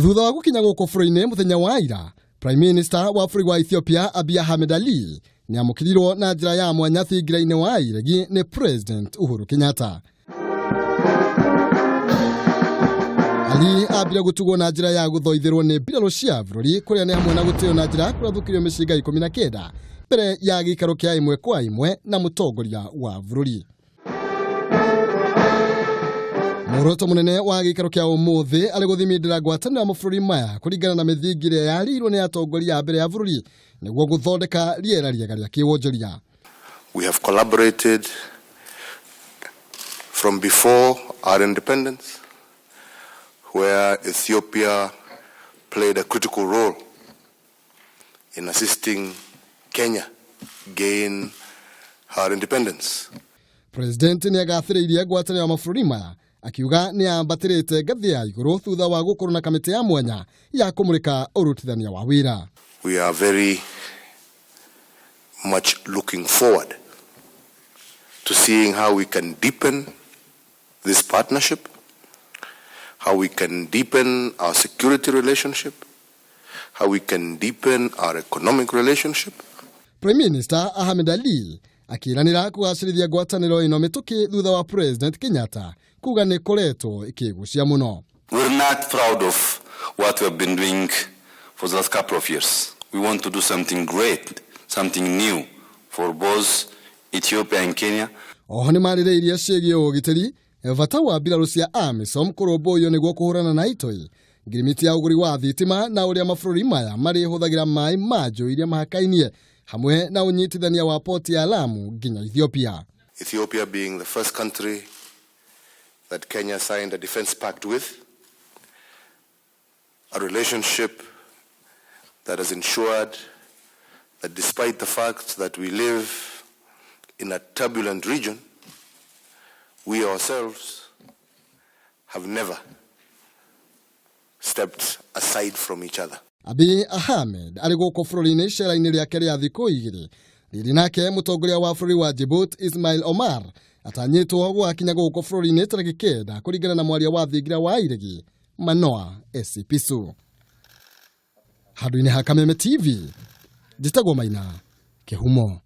Thutha wa gũkinya gũkũ bũrũri-inĩ mũthenya wa ira, Prime Minister wa bũrũri wa Ethiopia Abiy Ahmed Ali nĩamũkĩrirwo na njĩra ya mwanya thingira-inĩ wa iregi nĩ President Uhuru Kenyatta. Ali ambire gũtugwo na njĩra ya gũthoithĩrwo nĩ mbirarũ cia bũrũri kũrĩa nĩ hamwe na gũtĩo na njĩra kũrathũkirio mĩcinga 19 mbere ya gĩikaro kĩa ĩmwe kwa ĩmwe na mũtongoria wa bũrũri. Muoroto mũnene wa gĩikaro kĩa ũmũthĩ arĩ gũthimindĩra ngwatanĩro ya mabũrũri maya kũringana na mĩthingi ĩrĩa yarĩirwo nĩ atongoria a mbere ya bũrũri nĩguo gũthondeka rĩera rĩega rĩa kĩwonjoria. We have collaborated from before our independence, where Ethiopia played a critical role in assisting Kenya gain her independence. President nĩ agathĩrĩirie ngwatanĩro ya mabũrũri maya akiuga nĩ yambatĩrĩte ngathĩ ya igũrũ thutha wa gũkorwo na kamĩtĩ ya mwanya ya kũmũrĩka ũrutithania wa wĩra. We are very much looking forward to seeing how we can deepen this partnership, how we can deepen our security relationship, how we can deepen our economic relationship. Prime Minister Ahmed Ali akĩranĩra kũgacĩrithia ngwatanĩro ĩno mĩtũkĩ thutha wa President Kenyatta kuga nĩ ĩkoretwo ĩkĩgucia mũno. We're not proud of what we have been doing for the last couple of years. We want to do something great, something new for both Ethiopia and Kenya. Oho nĩ marĩrĩirie ciĩgiĩ ũgitĩri, bata wa mbirarũ cia AMISOM kũrũmbũiyo nĩguo kũhũrana na itoi, ngirimiti ya ũgũri wa thitima na ũrĩa mabũrũri maya marĩhũthagĩra maĩ ma njũĩ iria mahakainie hamwe na ũnyitithania wa poti ya Lamu nginya Ethiopia. Ethiopia being the first country that Kenya signed a defense pact with, a relationship that has ensured that despite the fact that we live in a turbulent region, we ourselves have never stepped aside from each other. Abiy Ahmed arĩ gũkũ bũrũri-inĩ icera-inĩ rĩake rĩa thikũ igĩrĩ rĩrĩ nake mũtongoria wa bũrũri wa Djibouti Ismail Omar atanyĩtwo gũgakinya gũkũ bũrũri-inĩ tarĩki 9 kũringana na mwaria wa thingira wa iregi Manoa Esipisu. Handũ-inĩ ha Kameme TV njĩtagwo Maina Kĩhumo.